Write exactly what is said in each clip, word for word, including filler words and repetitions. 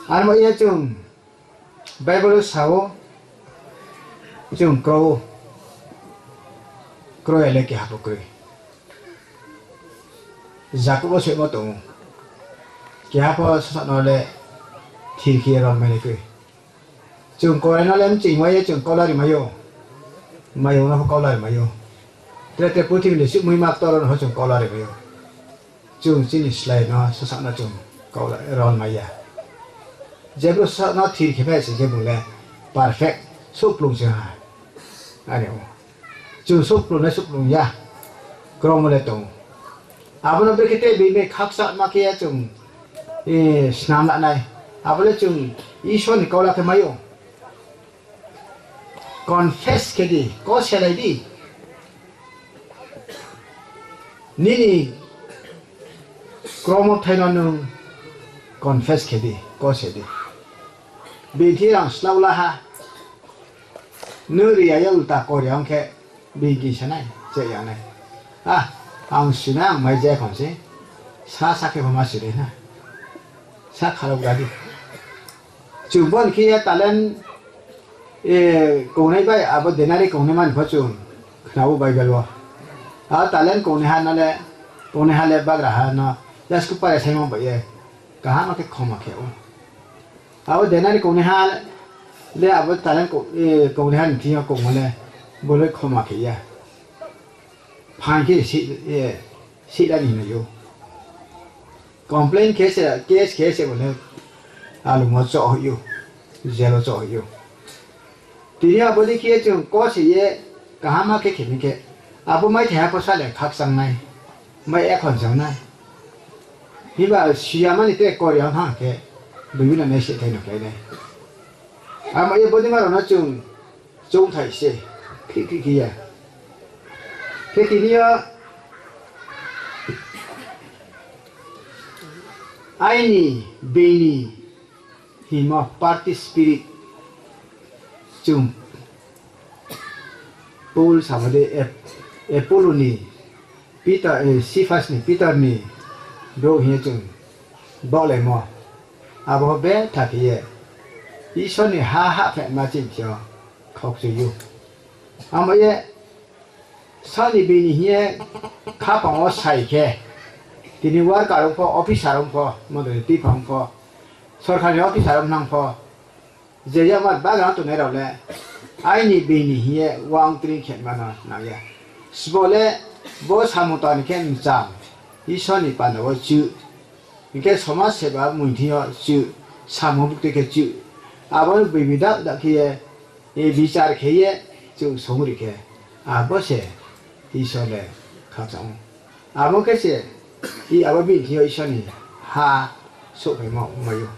Armo ye chung Bible wo sa ou, chung kro, kro ya le keha pho kroi. Jakob wo soimo tong ou, keha pho sasaoh no le thir khe ye ron mai nai kroi. Chung korai no le mching mai ye chung kaula ri mai ou. Mayung no pho kaula ri mai ou. Tre tre purthimbi ni suh muima ktor no pho chung kaula ri mai ou. Chung chini slái no sasaoh no chung kaula ron mai ya. Je brouh sasaoh no thir khe phai se khe bung le perfect, souhplung se ha. Are ou. Chung souhplung le souhplung ya. Kromo le tong ou. Abo no brekhe te bini khakchangma khe ye chung, eh, snam la nai. Abo le chung Isor ni kaula khe mai ou. Confess khe di, kau selai di. Nini kromo thai no nung confess khe di, kau se di. Bini thing rang slao la ha. Nung ri ya ye ulta kori ya ong khe, bini gingsa nai, cheh ya nai. Ah, ang sinai, ang mai je khon se. Sa sa khe pho ma sinai na. Sa khalok ra di. Chung bo ni khe ye talent, eh, kongnai bai abo denari kongnaima ni pho chung khna ou Bible wo. Abo talent kongnaiha no le, kongnaiha le bagraha no, just kupare saimo bai ye, kaham khe khoma khe ou. Abo denari kongnaiha le abo talent ko-, eh, kongnaiha ni thing yo kongmo le, bo le khoma khe ya. Phaing khe si-, eh, sihla ni hinai ou. Complain khe se, case khe se bo le alum wo choh hoih ou, jail wo choh hoih ou. Tini abo dei khe ye chung kau se ye kaham khe khe mi khe, abo maithai ha pho sa le khakchang nai, mai ya khon chang nai. Himba siyama ni tre kori ya thanng khe, bini no nai se thai no khlai nai. Amo ye bodeima rao no chung choungthai se, khrih khrih khe ya. Khe tini yo aini, bini hingmo party spirit chung Paul samo de Ap-, Apollo ni, Peter, eh, Cephas ni, Peter ni brouh hing ye chung baohlaimo. Abo pho betha khe ye Isor ni ha hahphaima chini thing yo khaukchui ou. Amo ye saoh ni bini hing ye khaphang wo sai khe, tini worker ong pho, officer ong pho, mondoli tuiphang pho, sorkar ni officer ong nang pho, je yamar bagra tongnai rao le, aini bini hing ye uang tring khe ma no nang ya. Sbo le bo samung tang ni khe mchang, Isor ni panda wo chuh, hing khe somaj seba moing thing yo chuh, samung buktui khe chuh, abo no bini dak dak khe ye, eh, bichar khe ye chung songri khe, abo se Isor le khakchang ou. Abo khe se, i abo bini thing yo Isor ni ha souhphaimo ongmai ou.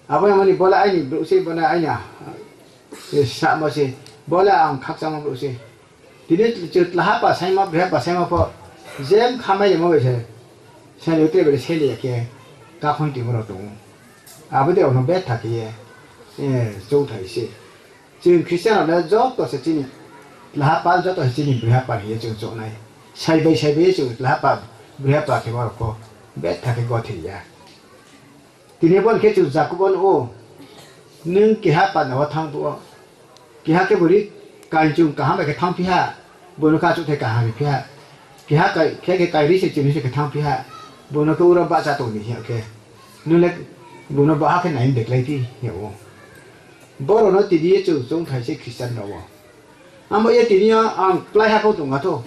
Abo ni mani bo le aini brouh se, bo le aini, eh, samo se, bo le ang khakchangmo brouh se. Tini chung tlaha pa saingmo, breha pa saingmo pho, je mkha mai rimo bai se, saini tre bai le sele ya khe, kakhoi tongmo rao tong ou. Abo dei rao no betha khe ye, eh, choungthai se. Chung Christian rao le joto se chini tlaha pa, joto se chini breha pa hing ye chung choung nai. Sai bai sai bai ye chung tlaha pa, breha pa khemo rao pho betha khe gothe ya. Tini bo ni khe chung Jakob wo nuh ou, nung keha panda wo thanng phuh wo, keha khe bori kainchung kaham bai khe thanngphi ha, bung no khe achouhthai kaham riphi ha, keha kai-, khe khe kairi se chini se khe thanngphi ha, bung no khe uro bahcha tong ni hing ya khe, nung le bung no baha khe nai de kláiphi hing ya ou. Boro no tini ye chung choungthai se Christian rao wo. Abo ye tini yo ang kplái ha pho tong la thou.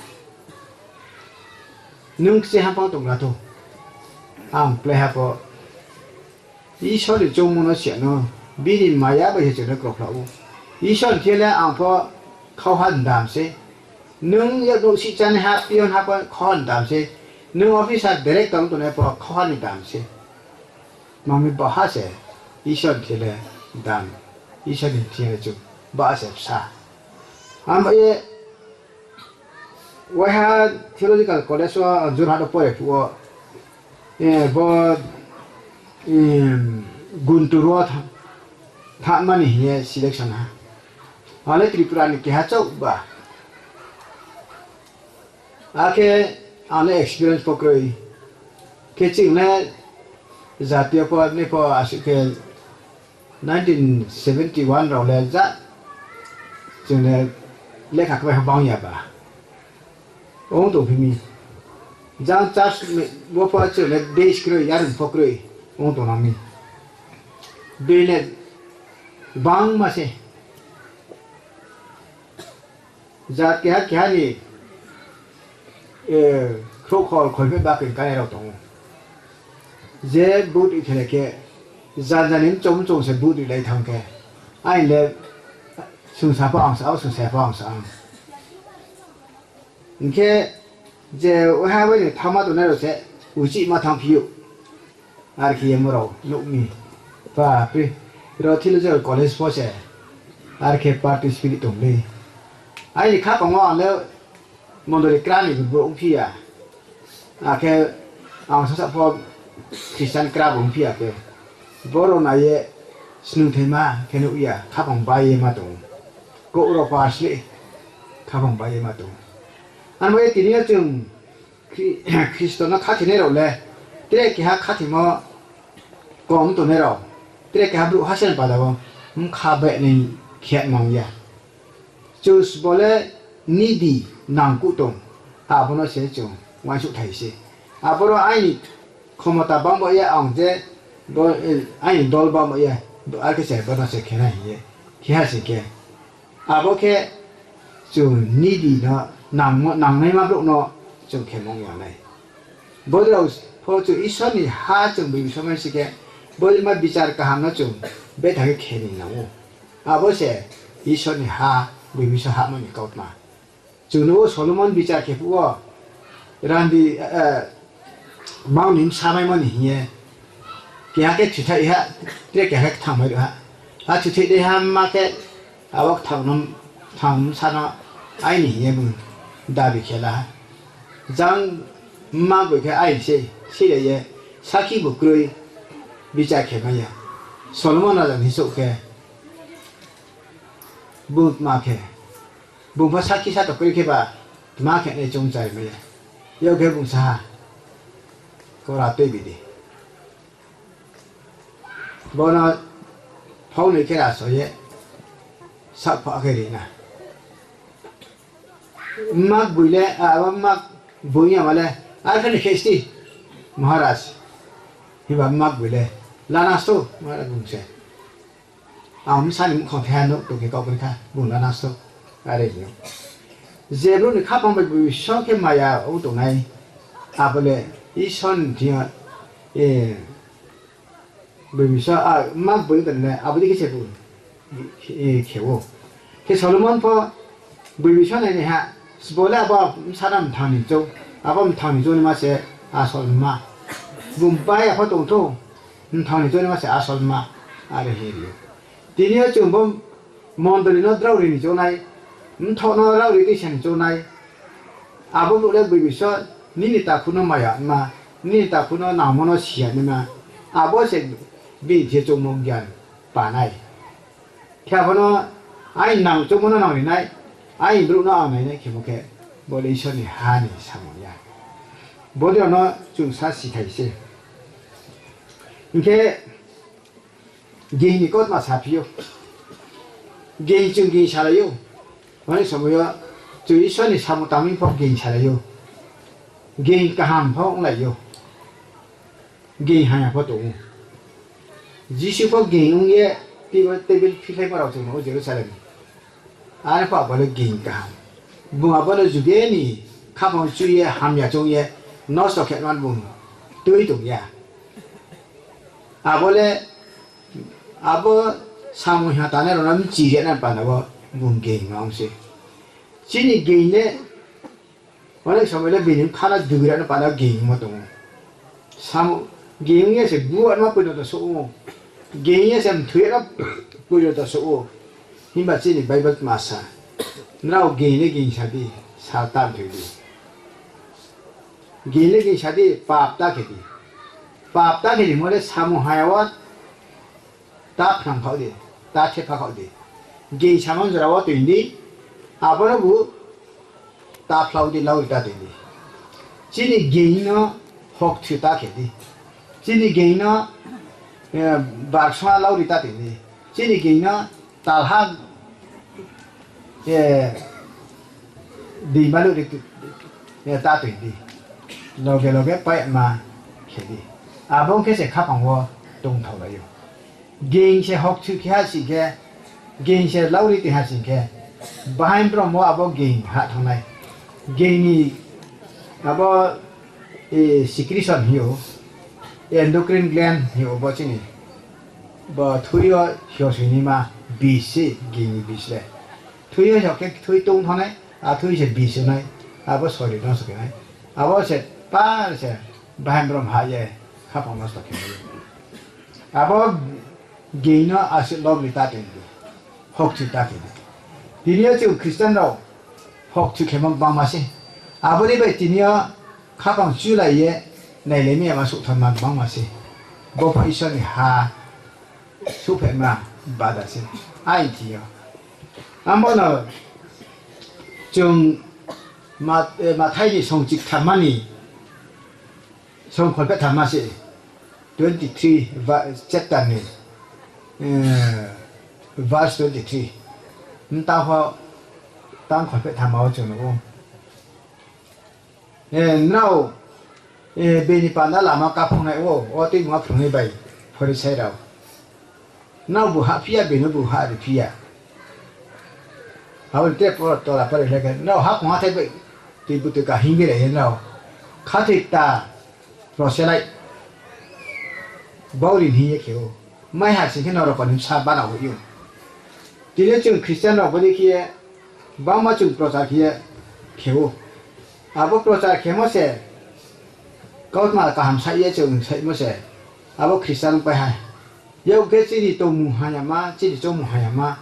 Nung kche ha pho tong la thou. Ang kplái ha pho Isor ni choungmo no siya no, bini maya bai se chung no krophla ou. Isor ni thing yo le ang pho khauha ni dam se. Nung yaknouhsih chánaiha, peon ha pho khauha ni dam se. Nung officer, director ong tongnai pho khauha ni dam se. Mami baha se Isor ni thing yo le dam, Isor ni thing yo le chung baha se bsa. Abo ye waiha Theological College wo, Jorhat wo pore phuh wo, eh, bo, em, Guntur wo tha-, thanngma ni hing ye selection ha. Ang le Tripura ni keha chouh ba. Akhe ang le experience pho kroi. Khe ching le Jati yo pho, ni pho asuh khe nineteen seventy one rao le ja, chung le lekha kbai ha bang ya ba. Ong tong phi mi. Jang church wo pho chung le base kroi, yarung pho kroi, ong tong nang mi. Bini bangma se. Jat keha keha ni, eh, khrouhkhol kholpheh bakri kanai rao tong ou. Je vote ri khe le khe, janja ni mchong mchong se vote rilai thanng khe, aini le sungsa pho ang sa ou, sungsa pho ang sa ang. Hing khe je waiha bai ni thanngma tongnai rao se uchih ma thanngphi ou. Are khe ye mo rao nuh mi. Pa, pri, ro theological college pho se, are khe party spirit tong le. Aini khaphang wo ang le mondoli kra ni brouh ongphi ya. Akhe ang sasa pho Christian kra bo ongphi ya khe. Boro nai ye snungthaima khe nuh ya, khaphang bai ye ma tong ou. Kouh rao pho asle khaphang bai ye ma tong ou. Abo ye tini yo chung Khri-, Khristo no khathoinai rao le, tre keha khathoimo kom tongnai rao, tre keha brouhha se ni panda wo bkha bahnai khe nang ya. Chung sbo le nidi nangkuh tong, abo no se chung uaingsouhthai se. Aboro aini khomota bang ba ye ang je, bo, eh, aini dol bang ba ye, bo, are khe se bo no se khe nai hing ye, khe ha sing khe. Abo khe chung nidi no nang-, nangnaima brouh no chung khe mong ya nai. Bodei rao pho chung Isor ni ha chung bini somai si khe, bodei ma bichar kaham no chung betha khe khe ni nang ou. Abo se Isor ni ha, bini so hahmo ni kautma. Chung no Solomon bichar khe phuh wo, randi, eh, mang ni bsa maimo ni hing ye, keha khe thuithai ha, tre keha khe kthang mai ruh ha. A thuithai dei ha ma khe, abo kthang no, kthang bsa no aini hing ye bung dabi khe la ha. Jang mma boi khe aini se, sile ye, sakhi bo kroi, bichar khe mai ya. Solomon raja ni souh khe, bung tma khe, bung pho sakhi sato kroi khe ba, tma khe nai choung chari mai ya. Yag khe bung sa ha, kora tuibi di. Bo no phaunoi khe raso ye, saohpha khe ri na. Mma boi le, a, abo mma boi ya ma le, are khe ni khe sti, Maharaj. Himba mma boi le, lana sto, Maharaj bung se. Ang bsa ni muhkhang thai ha nouh tong khe kau kroi kha, bung lana sto, are hing ou. Je brouh ni khaphang bai boi so khe maya ong tongnai, abo le Isor ni thing yo, eh, boi boi so, a, mma boi tongnai le, abo dei khe se bung, eh, khe ou. Khe Solomon pho boi boi so nainaiha, sbo le abo bsa no mthang ni chou, abo mthang ni chounaima se asol mma. Bung bai ya pho tong thou, mthang ni chounaima se asol mma, are hing ri ou. Tini yo chung bo mondoli no drao ri ni chounai, mthoh no drao ri tuisa ni chounai, abo brouh le boi boi so, nini takhu no maya ma, nini takhu no nangmo no si ya naima, abo se bini thing yo choungmo gyan pa nai. Khe abo no, aini nang choungmo no nang ri nai, aini brouh no ang nai nai khemo khe, bo le Isor ni ha ni samung ya. Bodei rao no chung sa sithai se. Hing khe, ging ni kautma saphi ou. Ging chung ging salai ou. Mani somoi yo chung Isor ni samung tangmi pho ging salai ou. Ging kaham pho onglai ou. Ging hamya pho tong ou. Jisu pho ging ong ye table, table phikhlaimo rao chung nuh ou Jerusalem. Are pho abo le ging kaham. Bung abo no juge ni khaphang chu ye hamya choung ye nosto khe man bung tui tong ya. Abo le, abo samung ha tangnai rao no mchi ri nai panda wo bung ging ong se. Chini ging le, onek somoi le bini bkha no dui ri nai panda ging mo tong ou. Samung ging ong ye se bua no poino to souh ou. Ging ye se mthoi no poino to souh ou. Himba chini Bible tma sa. Nrao ging le ging sa di, sal ta mthoi di. Ging le ging sa di, pap ta khe di. Pap ta khe di mo le samung haya wo ta phnang khaoh di, ta thepha khaoh di. Ging samung jora wo toing di, abo no bu ta phlau di, lau ri ta toing di. Chini ging no hok thu ta khe di. Chini geing no, eh, barsua lauri ta toing di. Chini geing no talha, eh, deima luri, eh, ta toing di. Loge loge paima khe di. Abo ong khe se khaphang wo tongthaolai ou. Geing se hokchu khe ha sing khe, geing se lauri toing ha sing khe, bahaing brom wo abo geing hah thanng nai. Geing ni abo, eh, secretion hing ou, endocrine gland hing ou bo chini. Bo thui yo hiosoi naima bis se, geing ni bis le. Thui yo hios khe thui tong thanng nai, a thui se bis ong nai, abo sori nosto khe nai. Abo se par se bahaing brom hah ye khaphang nosto khe nai. Abo geing no asuh lobri ta toing di, hokchu ta khe di. Tini yo chung Christian rao hokchu khemo gbangma se. Abo ni bai tini yo khaphang chulai ye nailai mi yama souhthanma gbangma se. Bo pho Isor ni ha souhphaima bada se. Aini thing yo. Abo no chung Ma-, eh, Mathai ni songchik thamma ni, songkhol phe thamma se, twenty three va-, chapter ni, eh, verse twenty three. Mta pho tangkhol phe thamma wo chung nuh ou. Eh, nrao, eh, bini panda lama kaphungnai wo, wo tuimungma phrungnai bai, Phorisai rao. Nrao bu hahphi ya, bini bu hahri phi ya. Abo ni tre poro tola pore le khe, nrao hakhong hathái bai, tui butoi ka hing ye le ye nrao. Khathoi kta, proselyte, bauri hing ye khe ou. Mai ha sing khe norok ni bsa bana hoih ou. Tini chung Christian rao bodei khe ye, bangma chung prochar khe ye khe ou. Abo prochar khemo se, kautma kaham saih ye chung saihmo se, abo Christian pai ha. Yak khe chini tongmung hamyama, chini choungmung hamyama.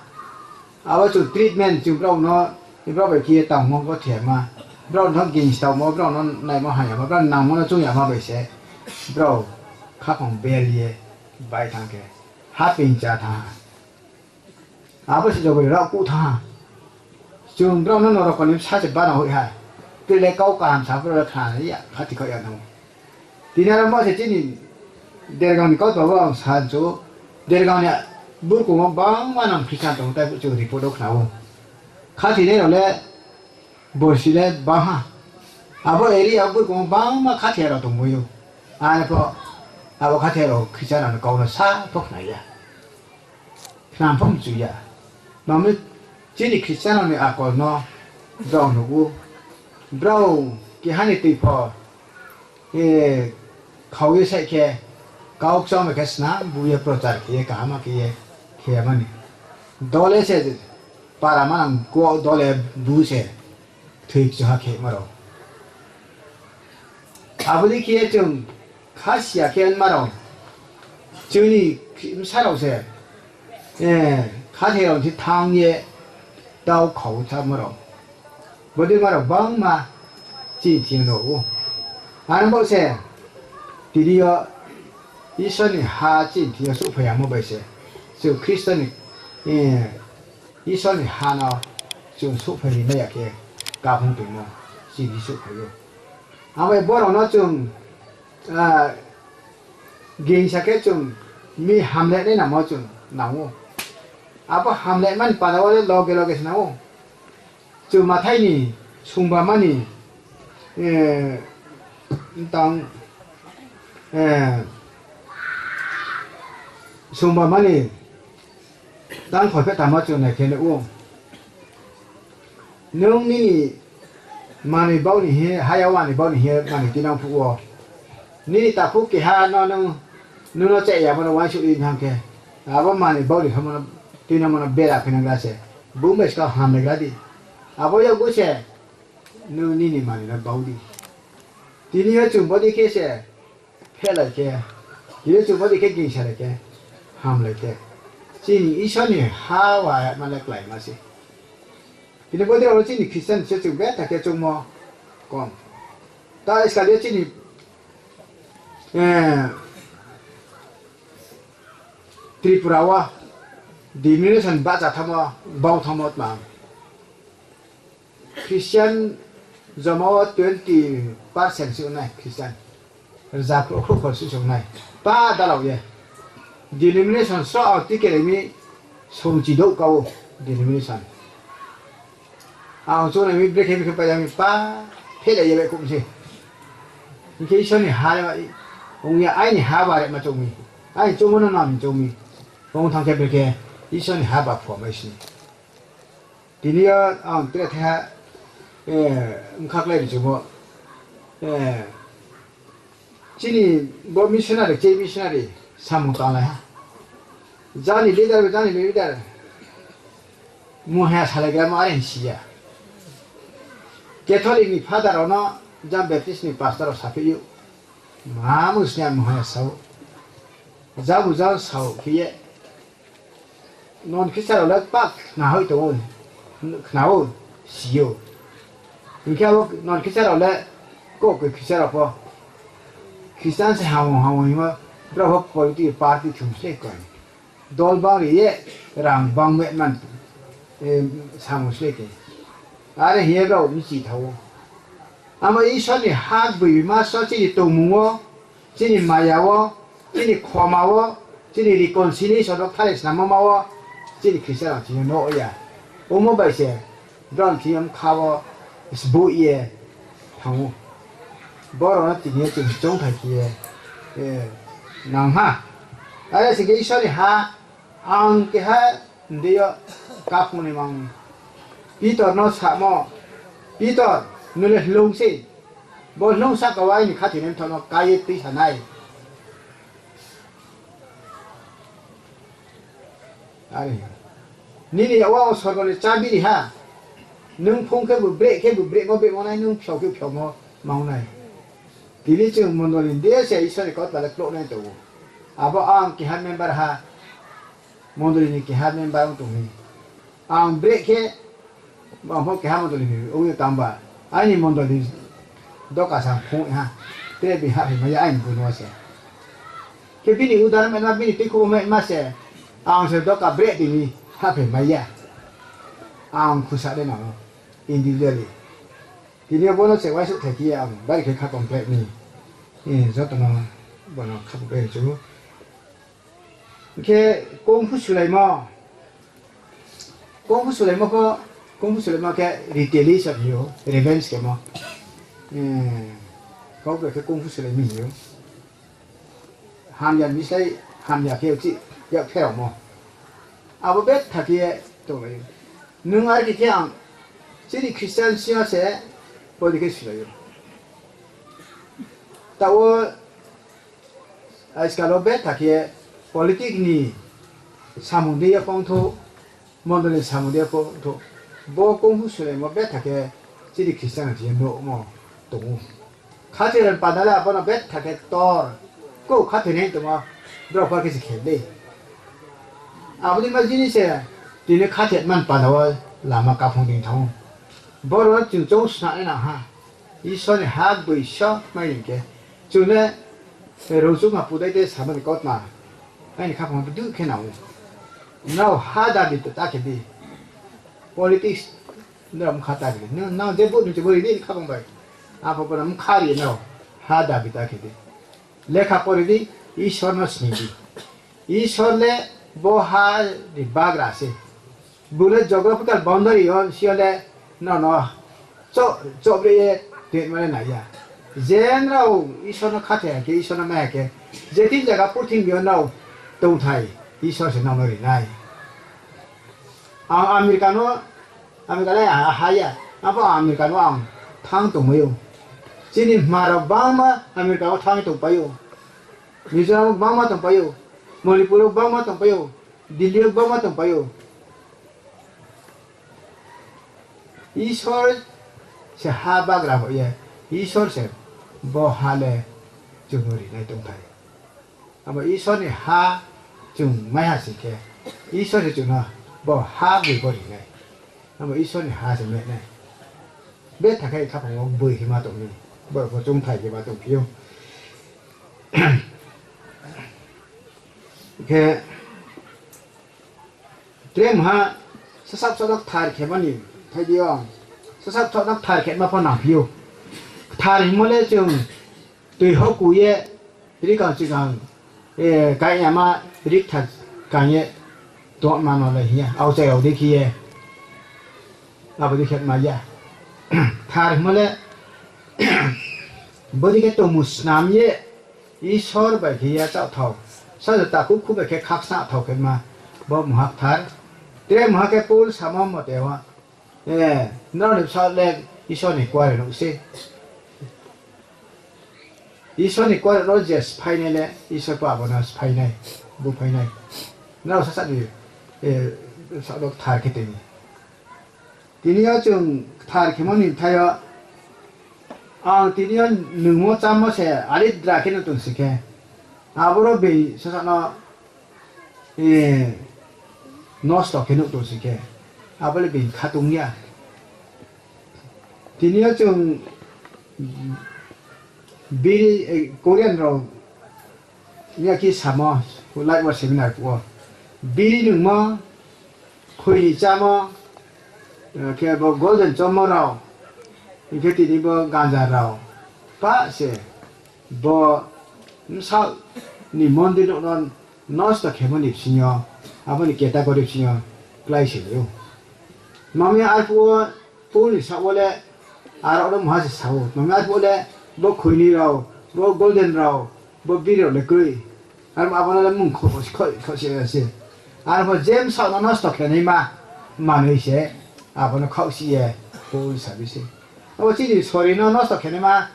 Abo chung treatment chung brao no, brao bai khe ye tangmo bo thiyama. Brao no gingstaomo, brao no naimo hamyama, brao nangmo no choung yama bai se. Brao khaphang bel ye bai thanng khe, haping cha thanng ha. Abo se jogori rao kuh thanng ha. Chung brao no norok ni bsa se bana hoih ha. Tre le kau kaham sa brao le khna ya, khathoi khaoh ya nang ou. Tini aro mo se chini Dergaon ni kautma wo ang sa chu, Dergaon ni burkong wo bangma nang Christian tong ou, tai chung report wo khna ou. Khathoinai rao le borsi le bang ha. Abo area burkong wo bangma khathoi rao tongmai ou. Are pho abo khathoi rao Christian rao ni kau no sa pho khna ya. Khna pho mchu ya. Mami chini Christian rao ni akol no brao nuh ou. Brao keha ni tui pho, eh, khau ye saih khe, kau kchom bai khe snam bu ye prochar khe ye kaham khe ye khe ya mani. Dole se para manang kuo dole bu se thoi kchuha khe ma rao. Abo dei khe ye chung kha si ya khe ma rao, chini bsa rao se, eh, khathoi rao ni thanng ye tau khau tha ma rao. Bodei ma rao bangma chini thing yo nuh ou. Are bo se, tini yo Isor ni ha chini thing yo souhphai yamo bai se, chung Khristo ni, eh, Isor ni ha no chung souhphai ri mai ya khe, kaphung tongmo chini souhphai ou. Abo bai brao no chung, ah, gingsa khe chung mi hamle nai nangmo chung nang ou. Abo hamle mani panda wo le loge loge se nang ou. Chung Mathai ni sungbama ni, eh, tang, eh, sungbama ni tang khol phe tama chung nai khe nuh ou. Nung nini manoi bau ni hing ye, ha ya manoi bau ni hing ye manoi tuinang phuh wo, nini takhu keha no nung, nung no cheh yamo no uaingsouh ye hing khe, abo manoi bau ni hamo no tuinangmo no bera khe nang gra se, bung bai skang hamlai gra di. Abo yakgu se nung nini manoi no bau di. Tini yo chung bodei khe se phehlai khe, tini yo chung bodei khe gingsalai khe, hamlai khe, chini Isor ni ha wa ma le kláima se. Tini bodei rao no chini Christian se chung betha khe choungmo kom. Ta iskal yo chini, eh, Tripura wo denomination bahcha thanngmo, bau thanngmo tma. Christian joma wo twenty percent se ong nai Christian. rza khrouh khrouh kholsuh song nai. Pa dalao ye. Denomination sroh ang tikere mi songchi douh ka ou. Denomination. Ang choungnai mi brekhe brekhe paijak mi pa phelai ye bai khouh se. Hing khe Isor ni ha le, ong ya aini ha bare ma choung mi. Aini choungmo no nang ni choung mi. Ong thanng khe brekhe Isor ni ha ba phuamai sini. Tini yo ang tre thaiha, eh, bkha klái ri chumo, eh, chini bo missionary, che missionary, samung tanglai ha. Jani leader, jani leader, muha salaigramo are si ya. Catholic ni father rao no, jang Baptist ni pastor rao saphi ou. Ma mung sni muha sao. Jabu jang sao khe ye. Non Christian rao le pa khna hoi tong ou, khna ou, si ou. Hing khe abo non Christian rao le, kau kri Christian rao pho, Christian se hamung hamung hingmo, brao pho political party thum slei koi. Dol bang ri ye, rang bang me man, samung slei khe. Are hing ye brao michi tha ou. Amo Isor ni ha gboima so chini tongmung wo, chini maya wo, chini khoma wo, chini reconciliation rao thale snamoma wo, chini Christian rao chini no ya. Omo bai se, brao chini bkha wo sboih ye thanng ou. Brao no tini yo chung choungthai khe ye, eh, nang ha. Are sing khe Isor ni ha, ang keha ndi yo kaphung ni mang. Pitor no samo, Pitor, nung le hloung sei. Bo hloung sahka wo aini khathoinai mthoh no ká ye tuisa nai. Are, nini yak wo sorgo ni chabi ri ha. Nung phung khebu breh khebu brehmo brehmo nai, nung phiao khe phiaomo mang nai. Tini chung mondoli ni de se Isor ni kautma le klouh nai tong ou. Abo ang keha member ha, mondoli ni keha member ong tong mi. Ang breh khe, ang pho keha mondoli ni ong ye tangba, aini mondoli doka sa phung ha, tre bini hahphai mai ya aini boi no se. Khe bini udar maima, bini tuikhouh maima se, ang se doka breh bini hahphai mai ya. Ang khusa le nang ou, individually. Tini yo bo no se uaingsouhthai khe ye ang bari khe khaphang khlai mi. Eh, joto no bo no khaphang khlai chu. Hing khe kungphu sulaimo. Kungphu sulaimo pho, kungphu sulaimo khe retaliation hing ou, revenge khemo. Eh, kau bai khe kungphu sulai mi hing ou. Hamya ni slái hamya khe uchih yak pheraomo. Abo betha khe ye tonglai ou. Nung are khe khe ang, chini Christian sing yo se, bo dei khe sulai ou. Taoh wo, ajkal wo betha khe politics ni samung dei ye pho ongthou, mondoli ni samung dei ye pho ongthou, bo kungphu sulaimo betha khe chini Christian rao chini nouhmo tong ou. Khathoinai panda le abo no betha khe ktor, kau khathoinai tongmo, brao pho khe se khe dei. Abo dei ma jinis se, tini khathoi man panda wo lama kaphung dei thanng ou. Boro no chung choung snanai nang ha. Isor ni ha gboiso mai hing khe, chung le rungchouhma pudai de samani kautma, aini khaphang duh khe nang ou. Nrao ha dabi ta khe di. Politics, nrao bkha ta khe di. Nrao je vote ni je bo ri di khaphang bai. Apho bo no bkha ri nrao ha dabi ta khe di. Lekha pori di, Isor no sning di. Isor le bo ha ni bagra se. Bung le geographical boundary yo, si yo le nrao no choh, chohbre ye tuimo le nai ya. Je nrao Isor no khathoi ya khe, Isor no mai ya khe, je tin zaga purthimbi yo nrao tongthai, Isor se nrao no ri nai. Ang America no, America le ha ya, abo America no ang thanng tongmai ou. Chini hma rao gbangma America wo thanng tongpai ou. Mizoram wo gbangma tongpai ou. Manipur wo gbangma tongpai ou. Delhi wo gbangma tongpai ou. Isor se ha bagra bo ye, Isor se bo ha le chung no ri nai tongthai. Abo Isor ni ha chung mai ha sing khe, Isor se chung no bo ha boi bo ri nai. Abo Isor ni ha se mai nai. Betha khe khaphang wo boi khe ma tong mi, bo pho choungthai khe ma tongphi ou. Khe tre mungha sasap sasap thar khe mani thai di yo. Sasap sasap thar khe ma pho nangphi ou. Thar hingmo le chung Tui hoku ye, rikang chikang, eh, kaiyama rikthar kang ye tongma no le hing ya, aokchai rao dei khe ye, abo dei khe ma ya. Kthar hingmo le, bodei khe tongmung snam ye, Isor bai khe ye chaohthao, saja takhu khu bai khe khaksnathao khe ma, bo mungha kthar. Tre mungha khe Paul samo mote wo, eh, nrao ni bsaoh le Isor ni kuare nuh se. Isor ni kuare no je sphainai le, Isor pho abo no sphainai, búphainai. Nrao sasa ni, eh, bsaoh no kthar khe tong mi. Tini yo chung kthar khemo ni bthai yo, ang tini yo nungmo chámo se aridra khe no tong si khe, aboro being sasa no, eh, nosto khe nuh tong si khe, abo le being khatung ya. Tini yo chung biri, eh, Korean rao ya khe samo, live wo seminar phuh wo. Biri nungmo, khoi ni chámo, eh, khe bo golden chomo rao, hing khe tini bo ganja rao, pah se bo bsaoh ni mondir no nosto khemo ni bsing yo, abo ni category bsing yo klái se ou. Mami arphuh wo Paul ni saoh wo le, aro no mungha se sa ou. Mami arphuh wo le, bo khoi ni rao, bo golden rao, bo biri rao le kroi. Aro abo no le mung kho-, kho-, kho se ya se. Aro pho je bsaoh no nosto khe naima manoi se, abo no khaohsi ye, Paul sa bi se. Abo chini sori no nosto khe naima,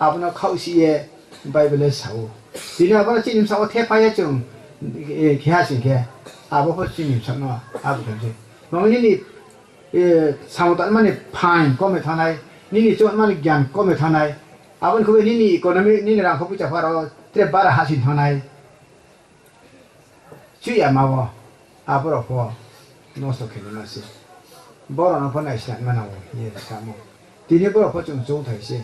abo no khaohsi ye Bible le sa ou. Tini abo no chini bsaoh wo thephai ye chung, eh, khe ha sing khe, abo pho chini bsaoh no abo khe se. Mami nini, eh, samung tanma ni phaing kom ye thanng nai, nini chouhma ni gyan kom ye thanng nai, abo ni khe nini economy, nini rangkho poicha pho aro tre bara hahsoing thanng nai. Chuh yama wo, abo rao pho nosto khe naima se. Borao no pho naisnatma nang ou hing ye samo. Tini borao pho chung choungthai se.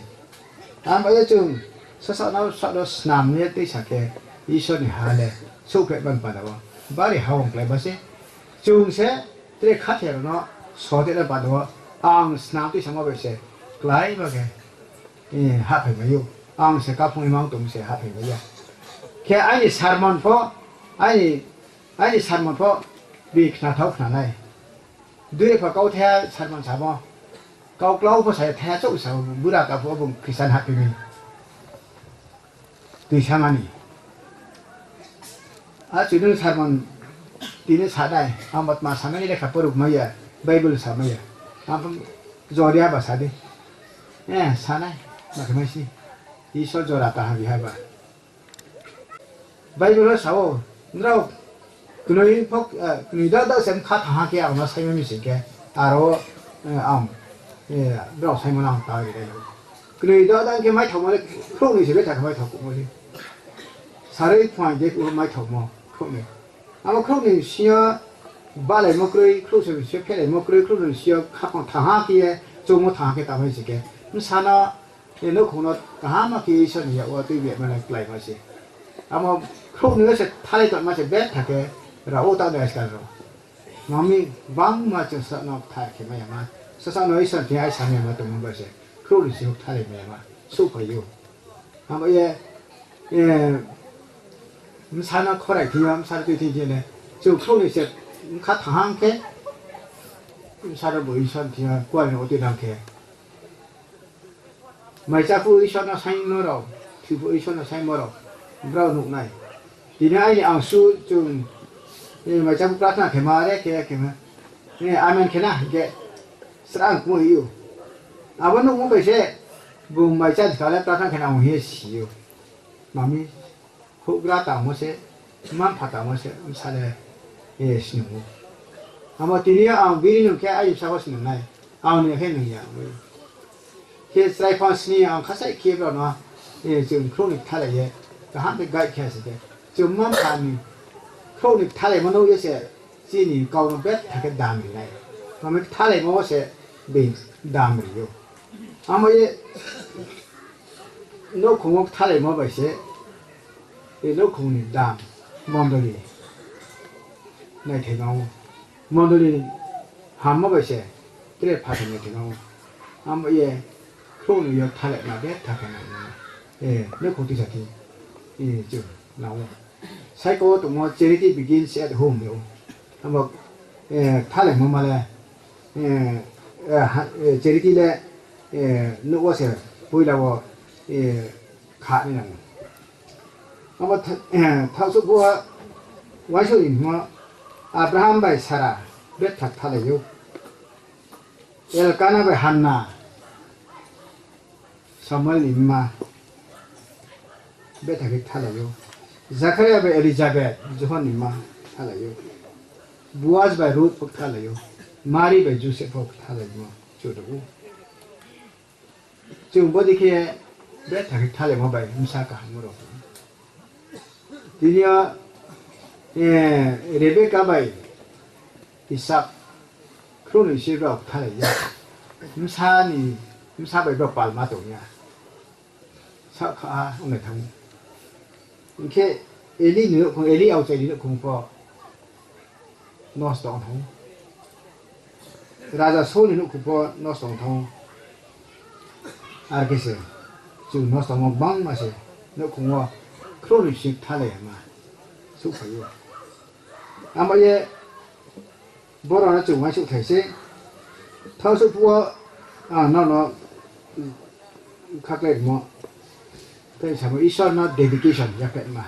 Abo ye chung sasa no, sa no snam ye tuisa khe Isor ni ha le souhphehma ni panda wo bari ha ong kláima se. Chung se tre khathoi rao no sote na panda wo ang snam tuisamo bai se kláima khe, eh, hahphai mai ou. Ang se kaphung imang tong se hahphai mai ya. Khe aini sermon pho, aini, aini sermon pho bini khnathao khna nai. Dui pho kauthai sermon samo. Kau klau pho sa ya thai ya chouh sa, bura ka pho bung Christian hahphai mi. Tuisamani. Achu nung sermon tini sa nai, ang bo tma sa nai lekha poruk mai ya, Bible sa mai ya. Ang pho jori ha ba sa di. Eh, sa nai, ma khe mai si. Isor jora ta ha bi ha ba. Bible wo sa ou, nrao knoi pho, eh, knoi dada se bkha thanng ha khe ang no saima mi sing khe, aro, eh, ang, eh, brao saimo no ang ta ri nai. Knoi dada khe maithaomo le khrouhnoi se betha khe maithao kuhmo le. Sarui phuaing de kuh maithaomo khrouhnoi. Abo khrouhnoi sing yo balaimo kroi, khrouhnoi sing yo phelaimo kroi, khrouhnoi sing yo khaphang thanng ha khe ye, choungmo thanng ha khe tangmai sing khe, bsa no, nouhkhong no kaham khe Isor ni yak wo tuibi ma le kláima se. Amo khrouhnoi yo se kthalai tongma se betha khe rao ou taoh ni askal rao. Mami bangma chung sasa no kthar khe mai ya ma. Sasa no Isor thing ai sa mai ya ma tongmo bai se. Khrouhnoi sing yo kthalai mai ya ma. Souhphai ou. Abo ye, eh, bsa no khorai thing yo, bsa no tui thing thing le. Chung khrouhnoi se bkha thanng ha khe, bsa no bo Isor thing yo kuare no tui nang khe. Mai chá phuh Isor no saingmo rao, thoi phuh Isor no saingmo rao, brao nuh nai. Tini aini ang su chung, eh, mai chá phuh prarthana khe ma re khe, khe ma. Eh, amen khe na hing khe, srang kmo hi ou. Abo nuhmo bai se, bung mai chá ska le prarthana khe na ong hing ye si ou. Mami, houhgra tangmo se, mma-mpha tangmo se, bsa le, eh, snung ou. Amo tini yo ang biri nung khe aini bsa pho snung nai, ang ni khe nung ya. Khe chrai phang sni ang khasaih khe brao no, eh, chung khrouhnoi kthalai ye, kaham khe guide khe se khe. Chung mma-mpha ni khrouhnoi kthalaimo no ye se, chini kau no betha khe dam ri nai. Mami kthalaimo wo se being dam ri ou. Amo ye nouhkhong wo kthalaimo bai se, e nouhkhong ni dam mondoli naithaima ou. Mondoli hammo bai se tre phathar naithaima ou. Amo ye khrouhnoi yo kthalaima betha khe nang ou. nouhkhong tuisa thing, chung nang ou. Cycle wo tongmo charity begins at home hing ou. Abo, kthalaimo ma le, charity le, nouh wo se poila wo kha nai nang ou. Abo thaohsouh phuh wo uaingsouh ni hingmo, Abraham bai Sara betha kthalai ou. Elkana bai Hanna, Samuel ni mma, betha khe kthalai ou. Zakharia bai Elizabeth, Johon ni mma, kthalai ou. Boaz bai Ruth pho kthalai ou. Mari bai Joseph pho kthalaimo chung nuh ou. Chung bodei khe betha khe kthalaimo bai bsa kaham rao. Tini yo, Rebeka bai Isak, khrouhnoi se brao kthalai ya. Bsa ni, bsa bai brao palma tong ya. Saohkha onglai thanng ou. Hing khe Eli ni nouhkhong, Eli aokchai ni nouhkhong pho nosto ong thanng ou. Raja Saul ni nouhkhong pho nosto ong thanng ou. Are khe se, chung nosto ongmo gbangma se, nouhkhong wo khrouhnoi se kthalai ya ma, souhphai ou. Abo ye, boro no chung uaingsouhthai se, thaohsouh phuh wo, ang nrao no khakláirimo, tei samo Isor no dedication yaphaima.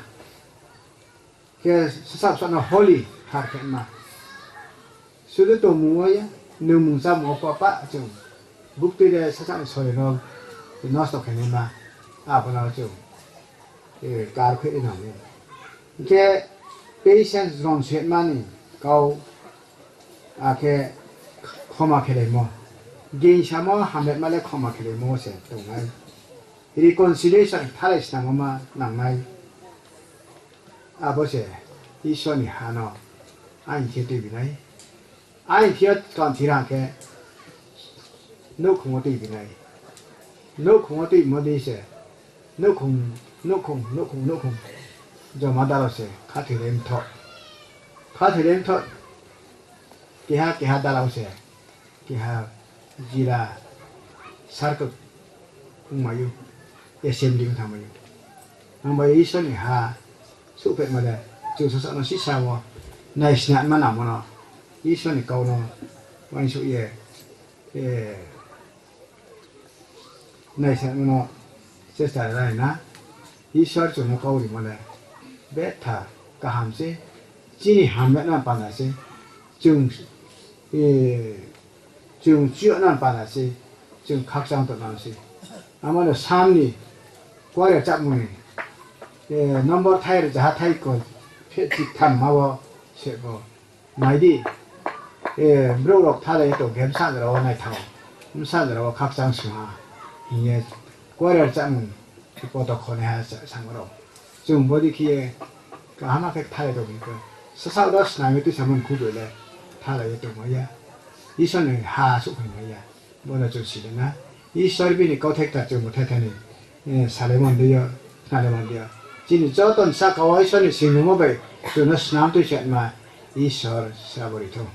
Khe sasaoh bsa no holy khe ma. Sudu tongmung wo ya, nungmung chámung wo pho pah chung. Buktui le sasaoh ni sori no nosto khe naima. Abo no chung, kar khe ri nang ou. Hing khe patience, ron shetma ni kau, akhe khoma khelaimo. Gingsamo hamyama le khoma khelaimo se tongnai. Reconciliation, kthalai snamo ma nangnai. Abo se Isor ni ha no aini thing yo tuibi nai. Aini thing yo tongthi rang khe nouhkhong wo tuibi nai. Nouhkhong wo tuibimo dei se nouhkhong, nouhkhong, nouhkhong, nouhkhong joma dala se khathoilai mthoh. Khathoilai mthoh. Keha keha dala se, keha jila circle ongmai ou, assembly ong thanngmai ou. Ang bai Isor ni ha souhphaima le, chung sasaoh no sisa wo naisnama nangmo no, Isor ni kau no uaingsouh ye, naisnama no chesta ri nai na. Isor chung no kau rimo le betha kaham se, chini hamyama panda se, chung, chung chiyama panda se, chung khakchang tongma se. Amo no Sam ni kuaria chámung ni, number thai rzaha thai kol, pheh chitham ma wo se bo. Nai di, brouh rao kthalai ye tong khe bsa jora wo naithaoh, bsa jora wo khakchang sung ha, hing ye kuaria chámung, poto khonaiha sa-, samo rao. Chung bodei khe ye kaham khe kthalai tong hing khe, sasaoh rao snam ye tuisamo ni khubroi le kthalai ye tongmai ya. Isor ni ha souhphaimai ya. Bo no chung si le na. Isor bini kauthai kta chung bo thai thai ni, salaimo dei yo, khnalaimo dei yo. Chini joto ni saka wo Isor ni singnimo bai chung no snam tuisa ma Isor srabo ri thou.